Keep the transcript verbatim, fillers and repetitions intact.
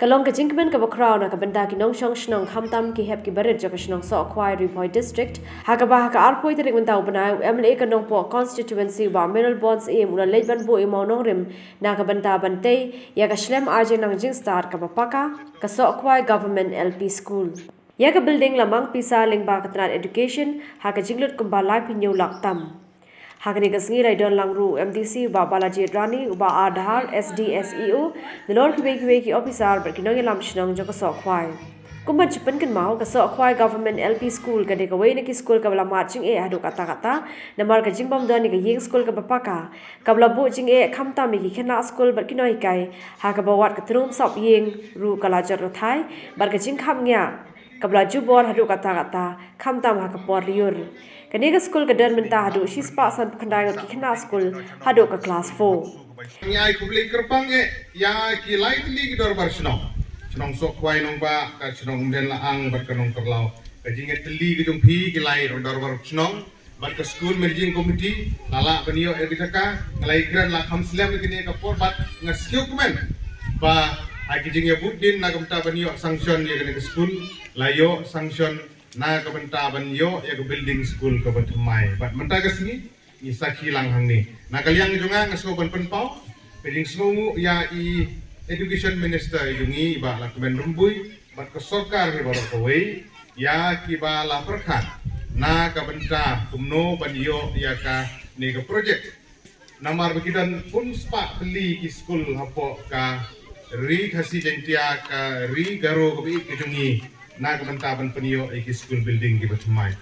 Ka long ka jingkmen kaba khraw na ka bynta ki nongshong shnong khamtam ki hep ki barit jong ka shnong Sohkhwai, Ri Bhoi District, ha kaba ha ka arphew tarik mynta u bnai u M L A ka Nongpoh Constituency u Bah Mayralborn Syiem u la leit ban buh i mawnongrim na ka bynta ban tei ïa ka shlem arjingnang jingstad kaba paka, ka Sohkhwai Government L P School. Ïa ka building la mang pisa lyngba ka tnat education ha ka jinglut kumba laiphew lak tam. Ha kane ka sngi la don lang ruh u M D C u Bah Balaji Rani, u Bah R Dhar, S D, S E O, nalor kiwei kiwei ki officer bad ki nongïalam shnong jong ka Sohkhwai. Kum ban shu pynkynmaw, ka Sohkhwai Government L P School ka dei kawei na ki skul kaba la mad jingeh haduh katta katta, namar ka jingbym don ïa ka ïing skul kaba paka, kaba la buh jingeh khamtam ïa ki khynnah skul bad ki nonghikai, ha kaba wat ka tnum sap ïing ruh ka la jot rthai, bad ka jingkhapngiah kaba la jubor haduh katta katta, khamtam ha ka por lyiur. Kane ka skul ka don mynta haduh shispah sanphew khyndai ngut ki khynnah skul haduh ka klas four. Ngi ai khublei kyrpang eh ïa ki lai tylli ki dorbar shnong, shnong Sohkhwai Nongbah, ka shnong Umden Laang bad ka Nongtyrlaw. Ka jingïatylli ka jong phi ki lai dorbar shnong bad ka school managing committee, la lah ban ïoh ïa ka jaka. Nga la ïakren la kham slem ïa kane ka por bad nga sngewkmen ba ha ki jingïabud dien na ka bynta ban ïoh sanction ïa kane ka school, la ïoh sanction na ka bynta ban ïoh ïa ka building school kaba thymmai. Bad mynta ka sngi ngi sakhi lang hangne. Na ka liang jong nga, nga sngew ban pynpaw ka jingsngewnguh ïa i Education Minister jong ngi, i Bah Lahkmen Rymbui, bad ka sorkar hi baroh kawei, ïa kiba la pyrkhat na ka bynta kumno ban ïoh ïa kane ka project. Namar ba ki don pynspah tylli ki skul hapoh ka Ri Khasi Jaiñtia, ka Ri Garo kaba ïeit ka jong ngi, na ka bynta ban pynïoh ïa ki school building kiba thymmai.